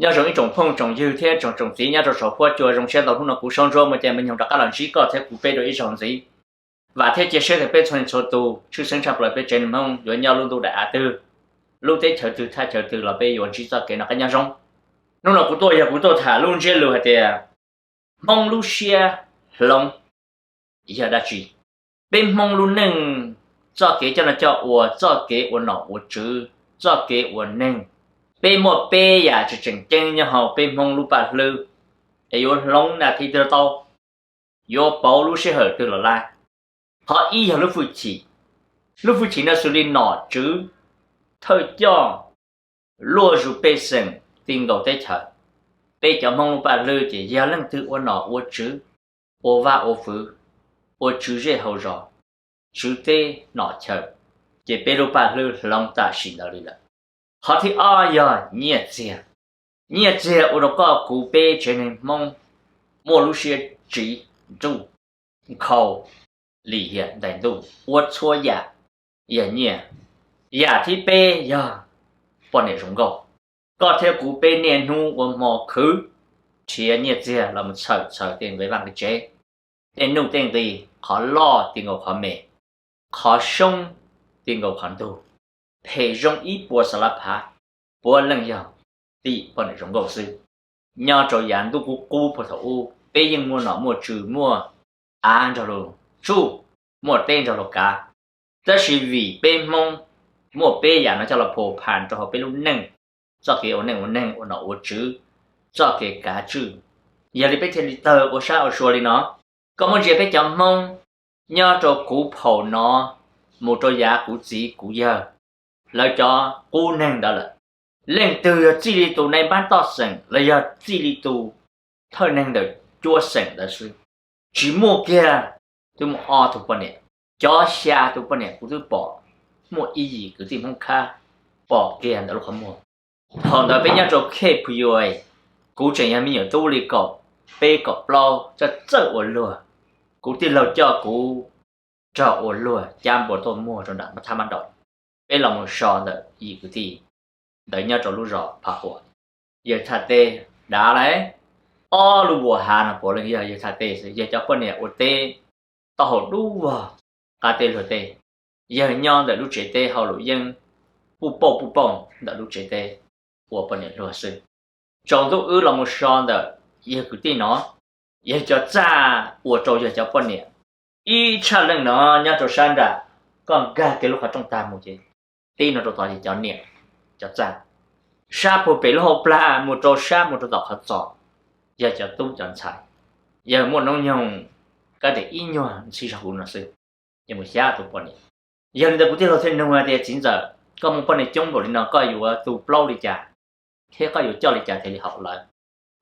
Nyob zoo ib tsoom phooj tsoom ywg thiab tsoom tsoom txiv nyob rau saum huab cua, zoo siab ntau hnub no kuv Saub Ntsuab Muaj Cai me nyoog rov qab los ntsib koj thiab kuv peb rau ib zaug ntxiv. Vam thiab cia siab tias peb txhua leej txhua tus tshwj xeeb tshaj plaws peb tsev neeg Hmoob yuav nyob lub ntuj daim av twg, lub teb chaws twg thaj chaw twg los peb yuav ntsib txoj kev noj qab nyob zoo. Hnub no kuv tuaj yog kuv tuaj tham lub ntsiab lus hais tias Hmoob lub siab hloov yog dab tsi? Peb Hmoob lub neej, txoj kev coj noj coj ua, txoj kev ua nom ua tswv, txoj kev ua neeg, peb muaj peb yam tseem tseem ceeb nyob hauv peb Hmoob lub paj hlwb es yuav hloov nas this twg tau, yuav pauv lub sij hawm twg los lawm. Qhov ib yog lub hwj chim. Lub hwj chim no xws li nom tswv, thawj coj, luaj zus pej xeem ti nkaus teb chaws. Peb cov Hmoob lub paj hlwb ces yog leej twg ua nom ua tswv, ua vaj ua hwv, ua tswv zej hauv zos, tswv teb nom chaw, ces peb lub paj hlwb hloov tam sim ntawd li lawm. Qhov thib ob yog nyiaj txiag. Nyiaj txiag ua rau koj kuv peb tsev neeg Hmoob muaj lub siab tsiv nruj, nkhaus, lim hiam ntais ntuj ua txhua yam yog nyiaj. Yam thib peb yog poj niam zoo nkauj. Koj thiab kuv peb niaj hnub ua hmo khwv, nrhiav nyiaj txiag los mus txhawm txhawm tej nqe vaj nqe tsev, tej nuj tej nqis, qhov loj ti nkaus qhov me, qhov xyoob ti nkaus qhov ntug, phem zoo ib puas xav lav phav, puav leej yog tim poj niam zoo nkauj xwb. Nyob rau yav ntuj qub qub puag thaum ub peb yeej muaj nom muaj tswv, muaj av nrog luag tsuj, muaj teb nrog luag kav. Tab sis vim peb Hmoob muaj peb yam no coj los phum phas rau hauv peb lub neej, txoj kev ua neej ua neeg, ua nom ua tswv, txoj kev kav tswj, yog li peb thiaj li tawg ua sab ua sua li no. Koj muab ntsia peb cov Hmoob nyob rau kuv phaum no mus rau yav kuv txiv kuv yawg, lawv cov qub neeg ntawd lawm, leej twg yog txij li tus nai npab toj xeem los yog txij li tus thawj neeg ntawm cuab xeem ntawd xwb, tsis muaj kiag twb muaj ob tug poj niam. Cov xya tus poj niam kuv twb pom muaj ib yim kwv tij Hmoob Khab pom kiag ntawm lub qhov muag. Thaum ntawd peb nyob rau K P U A, kuv tseem yog me nyuam tub li kaum peb kaum plaub, txawj txawj ua luag. Kuv tij laug coj kuv nrog ua luag cab npua tuaj muag rau nram thab mab nraum. Peb los mus so ntawm yim kwv tij ntawd nyob rau lub zos Phav Huam. Yawg thaj teb dav lauj, ob lub vuas hav no puav leej yog yawg thaj teb xwb, yawg cov poj niam ua teb taub hau dub vog qab teb luag teb. Yawg nyob ntawm lub tsev teb hauj lwm yeeb puj pauj puj pauj ntawm lub tsev teb ua poj niam luag xwb. Tsaus ntuj wb los mus so ntawm yawg kwv tij no, yawg cov txaj ua rau yawg cov poj niam. Ib tshaj leej no nyob rau sab nram, koj nkag kiag lub qhov rooj tag mus ces tib no rau tod ces cov niam cov txaj. Sab puag pem lub hauv plag mus rau sab mus rau tom qhov txos, yog cov tub cov ntxhais. Yawg muaj hnub nyoog kab tes ib nyuag ntxhib zog kuv no xwb, yawg muaj xya tus poj niam. Yog li ntawd kuv tij laug thiaj nug hais tias, txiv ntxawm, koj muaj poj niam coob npaum li no koj yuav tu plaub li cas thiab koj yuav coj li cas thiaj li haum lawv?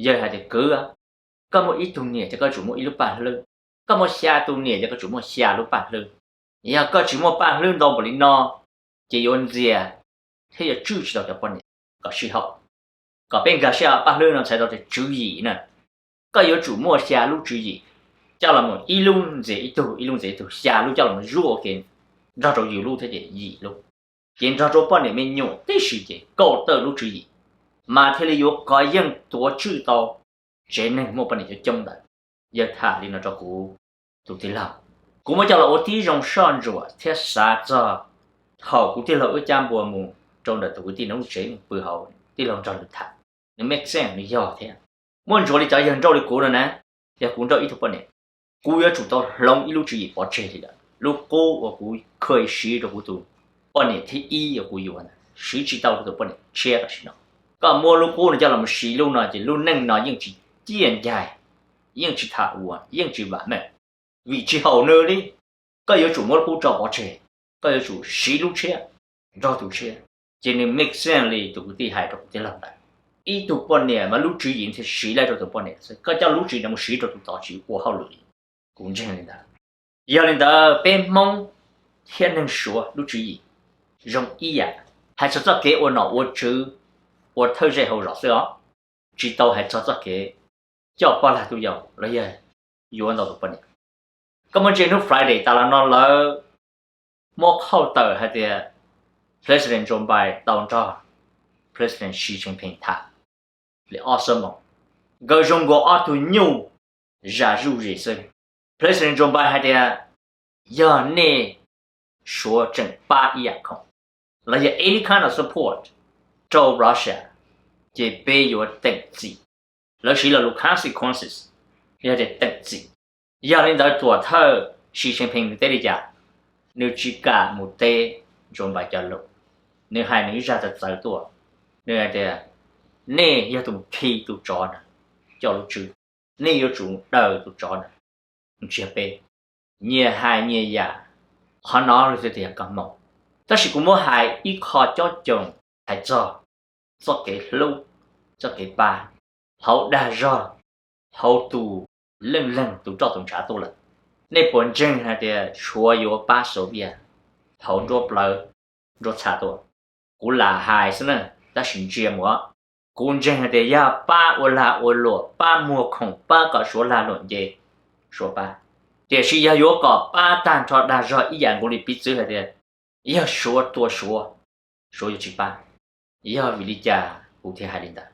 Yawg hais tias, kwv, koj muaj ib tug niam ces koj tsum muaj ib lub paj hlwb, koj muaj xya tus niam ces koj tsum muaj xya lub paj hlwb. Yog koj tsis muaj paj hlwb ntau npaum li no ces yuav ntxias thiab yuav tswj tsis tau cov poj niam kom sib haum. Kom peb nkag siab, paj hlwb no txhais tau tias tswv yim na. Koj yuav tsum muaj xya lub tswv yim coj los mus, ib lub ntxias ib tug, ib lub ntxias ib tug, xya lub coj los mus zuaj ua ke nrog rau yus lub thiab ces yim lub. Ces nrog rau poj niam me nyuam tib si ces kaum tawm lub tswv yim mas thiaj li yuav kov yeej tuav tswj tau tsev neeg muaj poj niam coob coob ntawd. Yawg tham li no rau kuv tus tij laug. Kuv muab coj los ua tib zoo soj ntsuam thiab xav txog thaum kuv tij laug wb cab npua mus rau ntawm tus kwv tij no lub tsev pw hauv, tij laug nrog nws tham, nws make sense, nws yog thiab. Muab ntsuas li cov yawg nrauj li kuv no na, yog kuv nrauj ib tug poj niam, kuv yuav tsum tau hloov ib lub tswv yim pov tseg li lawm. Lub qub uas kuv kha siv rau kuv tus poj niam thib ib uas kuv yuav ntawd siv tsis tau rau tus poj niam tshiab tam sim no. Koj muab lub qub no coj los siv lub no ces lub neej no yeej tsis ciaj ncaig, yeej tsis tham ua, yeej tsis vam meej, vim tsis haum nws li. Koj yuav tsum muab lub qub tso pov tseg, koj yuav tsum siv lub tshiab nrog tus tshiab. Ces nws make sense li tus kwv tij hais rau kuv tij laug ntawd. Ib tug poj niam mas lub tswv yim thiaj siv lawm rau tus poj niam xwb, koj coj lub tswv yim no mus siv rau tus tod tsis ua hauj lwm li. Kuv ntseeg li ntawd. Yog li ntawd peb Hmoob thiab neeg Suav lub tswv yim zoo ib yam, hais txog txoj kev ua nom ua tswv, ua thawj zej hauv zos xwb os, tsis tau hais txog txoj kev coj poj lag tu yau los yog yuav ntau tus poj niam. Koj muab ntsia hnub Friday tas los no lawv muab qhauj tawm hais tias President Joe Biden tau nrog President Xi Jinping tham. li ob xuab moos. Nkawd zoo nkaus ob tug nyuj zam zuj zus xwb. President Joe Biden hais tias yog nej Suav tseem pab ib yam khoom los yog any kind of support rau Russia, ces peb yuav teem txim. Lawv siv lo lus consequences, yog tias teem txim. Yog li ntawd tuam thawj Xi Jinping nws teb li cas? Nws tsis kam mus teb Joe Biden cov lus. Nws hais nws ib zaj txawv txawv tuaj. Nws hais tias nej yog tus khi tus tsov na coj lub tswb, nej yuav tsum daws tus tsov na ntsiag peb. Nyias hais nyias yam, qhov no luag tias yog kab moos. Tab sis kuv muab hais ib qho cob coos hais txog txoj kev hlub, txoj kev pab hauv dag zog, hauv tus leej leeg tus roj tus ntshav tuaj lawm. Nej puas ntseeg hais tias Suav yuav pab Soviet hauv nruab plawv, nruab txha tuaj? Kuv lam hais xwb na, tab sis ntsia mus, kuv ntseeg hais tias yog pab ua lag ua luam, pab muag khoom, pab kom Suav lag luam nce, Suav pab. Tiam sis yog yuav kom pab tag nrho dag zog ib yam nkaus li piv txwv hais tias yog Suav tua Suav, Suav yuav tsis pab. Yog vim li cas kuv thiaj hais li ntawd?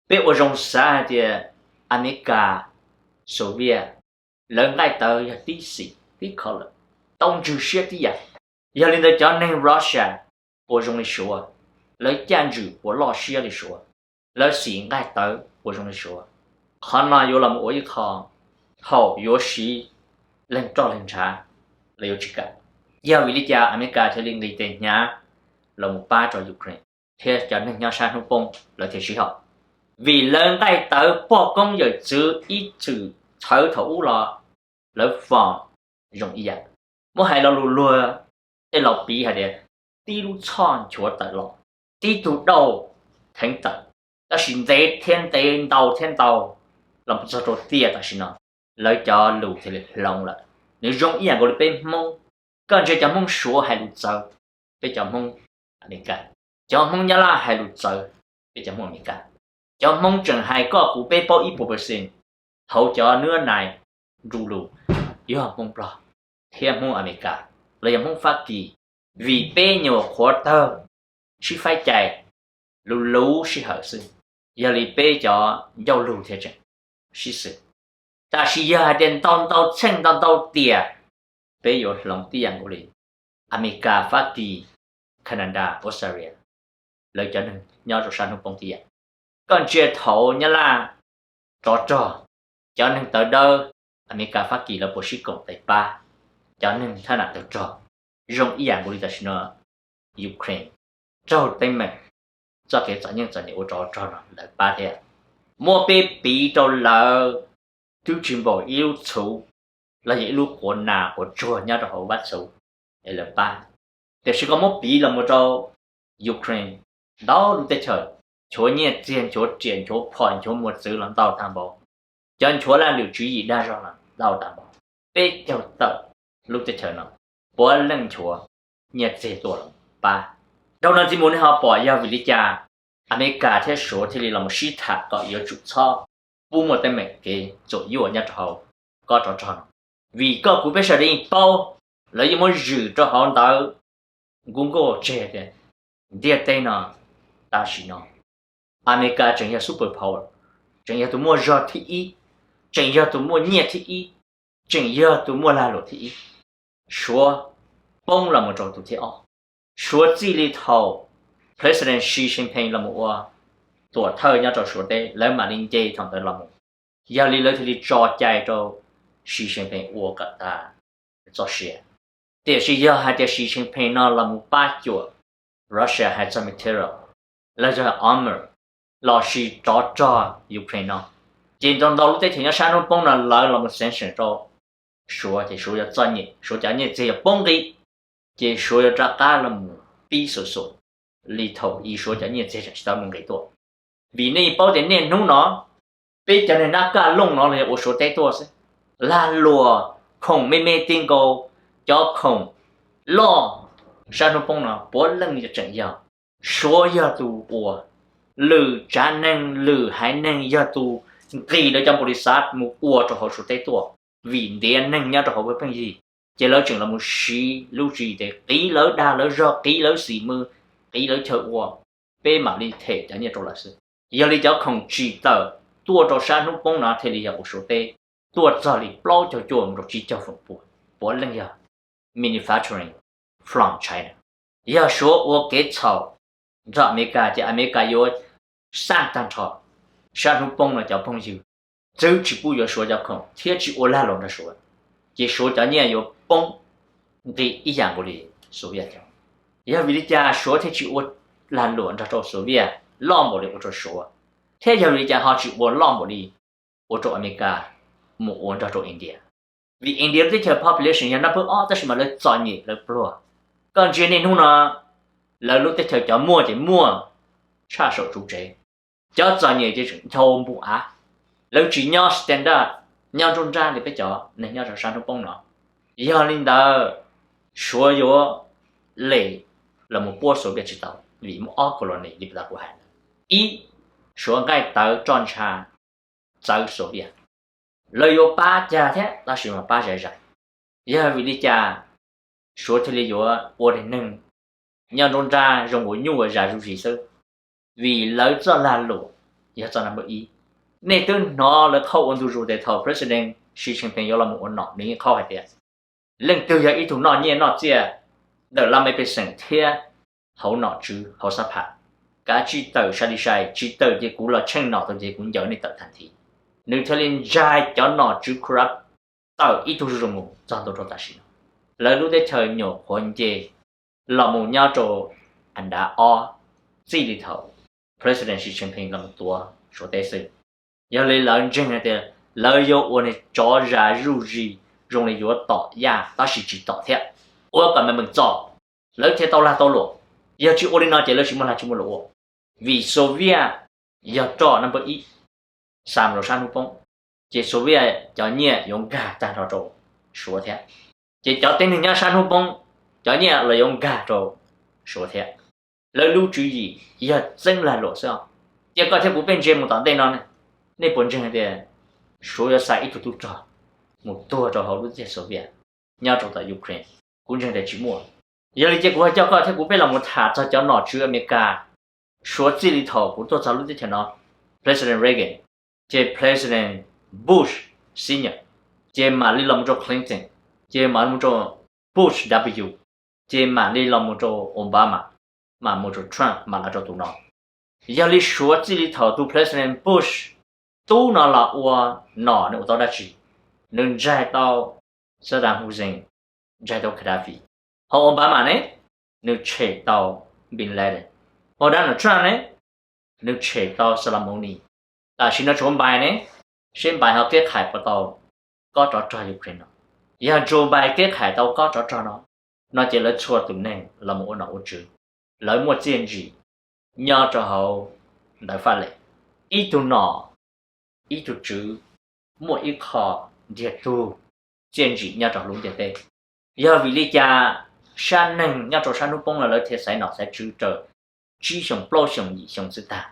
Peb ua zoo xav hais tias Amelikas, Soviet, lawv nqaij tawv yog tib xim tib color, tau ntswg siab tib yam. Yog li ntawd cov neeg Russia puas zoo li Suav? Lawv caj ntswg puas loj siab li Suav? Lawv xim nqaij tawv puas zoo li Suav? Qhov no yuav los mus ua ib qho thaum yuav siv leej roj leej ntshav, lawv yuav tsis kam. Yog vim li cas Amelikas thiaj li nqis tes hnyav los mus pab rau Ukraine thiab cov neeg nyob sab hnub poob lawv thiaj sib haum? Vim lawv nqaij tawv poj koob yawm txwv ib txwm txhawv thaum ub los lawv foom zoo ib yam. Muab hais lo lus luag tej laus piv hais tias tib lub txhoj nchuav tawm los, tib tug dauj theev tawm, tab sis ntev thiab ntev, ntau thiab ntau, los mus txog rau tiam tam sim no lawv cov lus thiaj li hloov lawm. Nws zoo ib yam nkaus li peb Hmoob. Koj ntsia cov Hmoob Suav hais lus txawv, peb cov Hmoob Amelikas. Cov Hmoob Nyab Laj hais lus txawv, peb cov Hmoob Amelikas. Cov Hmoob tseem hais koj kuv peb paub ib puas percent, hauv cov nuab nais nru lus yog Hmoob Nplog thiab Hmoob Amelikas los yog Hmoob Fab Kis, vim peb nyuam qhuav tawg sib faib cais luv luv sij hawm xwb. Yog li peb cov ncauj lus thiaj tseem sib xws. Tab sis yog hais tias ntau ntau txheej ntau ntau tiam, peb yuav hloov tib yam nkaus li Amelikas, Fab Kis, Canada, Australia, lawv cov neeg nyob rau sab hnub poob tib yam. Koj ntsia thaum Nyab Laj rov rog, cov neeg tawv dawb Amelikas, Fab Kis lawv puas sib koom tes pab cov neeg thab nam tawg rog? Zoo ib yam nkaus li tam sim no Ukraine raug teeb meem txoj kev txom nyem txom nyem ua rov rog no lawv pab thiab. Muab peb piv rau lawv twb tsis npaum ib lub txhuv los yog ib lub quav nas quav tsuag nyob rau hauv vaj txhuv es lawv pab. Tiam sis koj muab piv los mus rau Ukraine, ntau lub teb chaws, nchuav nyiaj txiag, nchuav riam, nchuav phom, nchuav mos txwv los ntau tag npaum, cov nchuav laj lwm tswv yim dag zog los ntau tag npaum. Peb caug tawm lub teb chaws no puav leej nchuav nyiaj txiag tuaj los pab. Dhau no txij mus nej ho pom yog vim li cas Amelikas thiab Suav thiaj li los mus sib tham kom yuav tsum txhob pub muaj teeb meem kev txuam yuaj nyob rau hauv kob rov rog no. Vim koj kuv peb sawv daws yeej paub, lawv yeej muab zwm rau hauv ntawv Google tseg tias ntiaj teb no tam sim no Amelikas tseem yog super power, tseem yog tus muaj zog thib ib, tseem yog tus muaj nyiaj thib ib, tseem yog tus muaj lag luam thib ib. Suav poob los mus rau tus thib ob. Suav txij li thaum President Xi Jinping los mus ua tuam thawj nyob rau Suav teb, lawv mam li nce thaum ntawd los mus. Yog li lawv thiaj li tso cai rau Xi Jinping ua kom tas txoj sia. Tiam sis yog hais tias Xi Jinping no los mus pab cuam Russia hais txog material los yog armor los sis rov rog Ukraine no, ces ntau ntau lub teb chaws nyob sab hnub poob no lawv los mus sanction rau Suav, ces Suav yuav txom nyem, Suav cov nyiaj txiag yuav poob nqi, ces Suav yuav rov qab los mus pib xuam xuam li thaum i Suav cov nyiaj txiag tseem tsis tau mus nqis tuaj. Vim nej paub tias niaj hnub no peb cov neeg nab kaj looj no los yog ua Suav teb tuaj xwb. Lag luam, khoom me me ti nkaus, cov khoom loj sab hnub poob no puav leej tseem yog Suav yog tus ua. Lwm tsav neeg lwm haiv neeg yog tus nqis lawv cov npaum li xav mus ua rau hauv Suav teb tuaj, vim ntiav neeg nyob rau hauv pheej yig, ces lawv tseem los mus siv lub tswv yim tes qiv lawv dag lawv zog, qiv lawv xim mws, qiv lawv chaw ua, peb mam li them cov nyiaj rau lawv xwb. Yog li cov khoom tsim tawm tuaj rau sab hnub poob no thiaj li yog ua Suav teb tuaj txog li plaub caug cuaj mus rau tsib caug feem pua, puav leej yog manufacturing from China. Yog Suav ua kev txhaum nrog Amelikas ces Amelikas yuav xaj tag nrho sab hnub poob no cov phooj ywg, txwv tsis pub yuav Suav cov khoom thiab tsis ua lag luam nrog Suav, ces Suav cov nyiaj yuav poob nqi ib yam nkaus li Soviet cov. Yog vim li cas Suav thiaj tsis ua lag luam nrog rau Soviet loj npaum li ua rau Suav, thiab yog vim li cas ho tsis ua loj npaum li ua rau Amelikas mus ua nrog rau India? Vim India lub teb chaws population yog nab pwb ob tab sis mas lawv txom nyem lawv pluag. Koj ntsia niaj hnub no lawv lub teb chaws cov muaj ces muaj tshaj saum tsuv tsev, cov txom nyem ces ncho npoo av, lawv tsis nyob standard, nyob nruab nrab li peb cov neeg nyob rau sab hnub poob no. Yog li ntawd Suav yuav lem los mus puab Soviet tsis tau vim muaj ob colony li puag ta kuv hais ntawd. Ib, Suav nqaij tawv roj ntsha txawv Soviet, lawv yuav pab cag thiab tab sis mas pab zais zais. Yog vim li cas Suav thiaj li yuav ua neeg nyob nruab nrab zoo nkaus nyuj ua zas zuj zus xwb? Vim lawv txoj lag luam yog txoj nab npawb ib. Nej twb hnov lawv qhau ua ntu zus tias thaum President Xi Jinping yuav los mus ua nom nws yeej qhau hais tias leej twg yog ib tug noj nyiaj noj txiaj ntawm laj mej pej xeem thiab hauv nom tswv hauv xab phas, kav tsij tawm sai li sai, tsis tawm ces kuv los tsheej nom tau ces kuv ncaws nej tawm tag nthi. Nws thiaj li ntsais cov nom tswv corrupt tawm ib tug zuj zus mus txog ntua rau tam sim no. Lawv lub teb chaws nyuam qhuav nce los mus nyob rau andav ob txij li thaum President Xi Jinping los mus tuav Suav teb xwb. Yog li lawv ntseeg hais tias lawv yuav ua niag tsov zas zuj zus zoo li yuav tom yaj tab sis tsis tom thiab, ua kom me mees txom, lawv thiaj tau lag tau luam. Yog tsis ua li no ces lawv tsis muaj lag tsis muaj luam ua, vim Soviet yog roj nab npawb ib xa mus rau sab hnub poob, ces Soviet cov nyiaj yuav nkag tag nrho rau Suav thiab, ces cov tib neeg nyob sab hnub poob cov nyiaj los yuav nkag rau Suav thiab. Lawv lub tswv yim yog txeeb lag luam xwb os. Cia koj thiab kuv peb ntsia mus tom ntej no ne, nej puas ntseeg hais tias Suav yuav xa ib tug tub rog mus tuag rau hauv lub teb chaws Soviet nyob rau tom Ukraine? Kuv ntseeg tias tsis muaj. Yog li ces kuv ho coj koj thiab kuv peb los mus tham txog cov nom tswv Amelikas Suav txij li thaum kuv tuaj txog lub teb chaws no, President Reagan, ces President Bush Senior, ces mam li los mus rau Clinton, ces mam mus rau Bush W, ces mam li los mus rau Obama, mam mus rau Trump, mam los rau tus no. Yog li Suav txij li thaum tus President Bush tub no los ua nom nws ua tau dab tsi? Nws ntsais tau Saddam Hussein, ntsais tau Gaddafi. Ho Obama ne, nws tshem tau Bin Laden. Ho Donald Trump ne, nws tshem tau Soleimani. Tam sim no Joe Biden ne, seb Biden ho keb qhais puas tau kob tsov rog Ukraine no. Yog Joe Biden keb qhais tau kob tsov rog no, no ces lawv txhua tus neeg los mus ua nom ua tswv, lawv muaj txiaj ntsig nyob rau hauv ntawv faj lem. Ib tug nom, ib tug tswv muaj ib qho ntiag tug txiaj ntsig nyob rau lub ntiaj teb. Yog vim li cas sab neeg nyob rau sab hnub poob no lawv thiaj xaiv nom xaiv tswv raws tsib xyoos plaub xyoos yim xyoo xwb tag,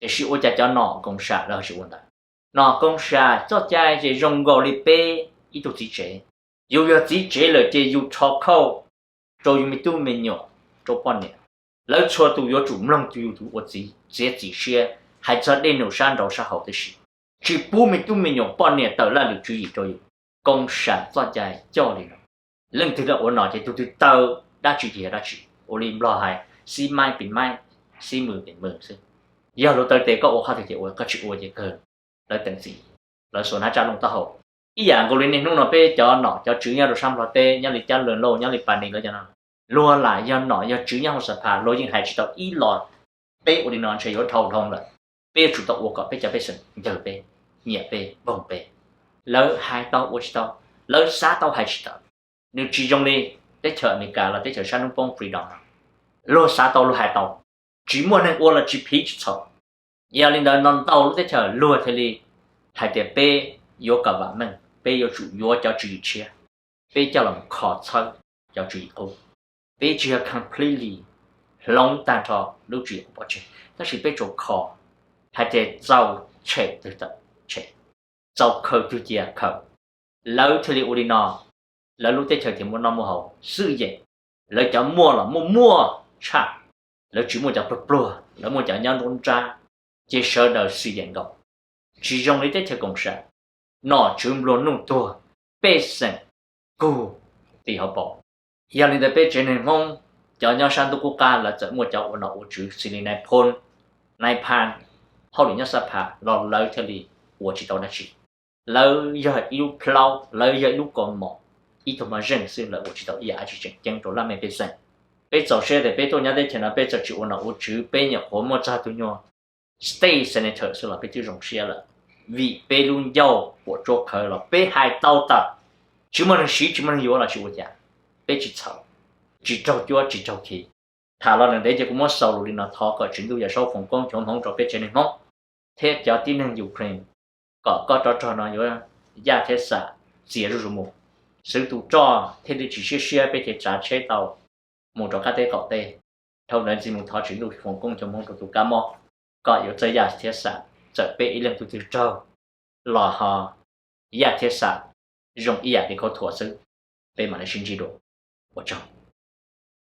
tiam sis ua cas cov nom koom sam lawv ho tsis ua ntawd? Nom koom sam txoj cai ces zoo nkaus li peb ib tug txiv tsev. Yus yog txiv tsev lawm ces yus rho khauj rau yus me tub me nyuam, rau poj niam. Lawv txhua tus yuav tsum mloog yus tus ua txiv txiav txim siab hais txog dej num sab nraud sab hauv tib si, tsis pub me tub me nyuam poj niam tawm laj lwm tswv yim rau yus. Koom sam txoj cai coj li no. Leej twg los ua nom ces tus twg taw dab tsi ces yog dab tsi, ua li Nplog hais xib maib pis maib, xib mws pis mws xwb. Yog luag taw tes koj ua qhov twg ces ua, koj tsis ua ces kawg lawv teem txim, lawv xuas hnab tsaj looj taub hau. Ib yam nkaus li niaj hnub no peb cov nom cov tswv nyob rau sab Nplog teb, nyob li Cab Lwm Lauj, nyob li Pas Nis lawv cov no, luag lam yog nom yog tswv nyob hauv xab phas luag yeej hais tsis tau ib los. Peb ua li no ntshe yuav dhau dhau lawm, peb yuav tsum tau ua kom peb cov pej xeem ncawg peb, nyiam peb, npoog peb. Lawv hais tau ua tsis tau, lawv xav tau hais tsis tau. Nws tsis zoo li teb chaws Amelikas los teb chaws sab hnub poob freedom no, luag xav tau luag hais tau, tsis muaj neeg ua los tsis phiv tsis txhaum. Yog li ntawd no ntau lub teb chaws luag thiaj li hais tias peb yuav kom vam meej, peb yuav tsum yuav cov tswv yim tshiab, peb coj los kho txhawb cov tswv yim qub. Peb tsis yog completely hloov tag nrho lub tswv yim qub pov tseg, tab sis peb tsuas kho hais tias txaus tshem twg txaus tshem, txaus khaws twg cia khaws. Lawv thiaj li ua li no, lawv lub teb chaws thiaj muaj noj muaj haus xwb yeej. Lawv cov muaj los muaj muaj tshaj, lawv tsis muaj cov pluag pluag, lawv muaj cov nyob nruab nrab, ces sawv daws xis yam nkaus. Tsis zoo li teb chaws koom sam, nom tswv nplua nuj tuag, pej xeem kug tim hauv paus. Yog li ntawd peb tsev neeg Hmoob, cov nyob sab ntuj qub qab lawv txawm muaj cov ua nom ua tswv xws li nais phoo, nais phas, hauj lwm nyob xab phas los lawv thiaj li ua tsis tau dab tsi. Lawv yog ib lub plaub, lawv yog ib lub kaus mom, ib tug mos zeej xwb lawv ua tsis tau ib yam dab tsi tseem ceeb rau laj mej pej xeem. Peb txaus siab tias peb tuaj nyob teb chaws no peb txawm tsis ua nom ua tswv, peb nyuam qhuav muaj txog tus nyuag state senator xwb los peb twb zoo siab lawm, vim peb lub ncauj puas tsuab khawv los peb hais tau tawm, tsis muaj neeg siv tsis muaj neeg yuav los tsis ua cas, peb tsis txhaum, tsis raug cuab tsis raug khi. Tham los ntev ces kuv muab xaus lus li no, thov kom Tswv Ntuj Yawm Saub foom koob cov hmoov rau peb tsev neeg Hmoob thiab cov tib neeg Ukraine, kom kob tsov rog no yuav yaj thiab xam txias zuj zus mus, xwv tus roj thiaj li tsis siab siab peb thiaj tsav tsheb tau mus rau qab teb qaum teb. Dhau ntawd ntxiv mus thov Tswv Ntuj foom koob cov hmoov rau tus kab mob, kom yuav txawj yaj thiab xam, txawm peb ib leeg tug twg raug los ho yaj thiab xam zoo ib yam li khaub thuas xwb. Peb mam li sib ntsib dua, ua tsaug.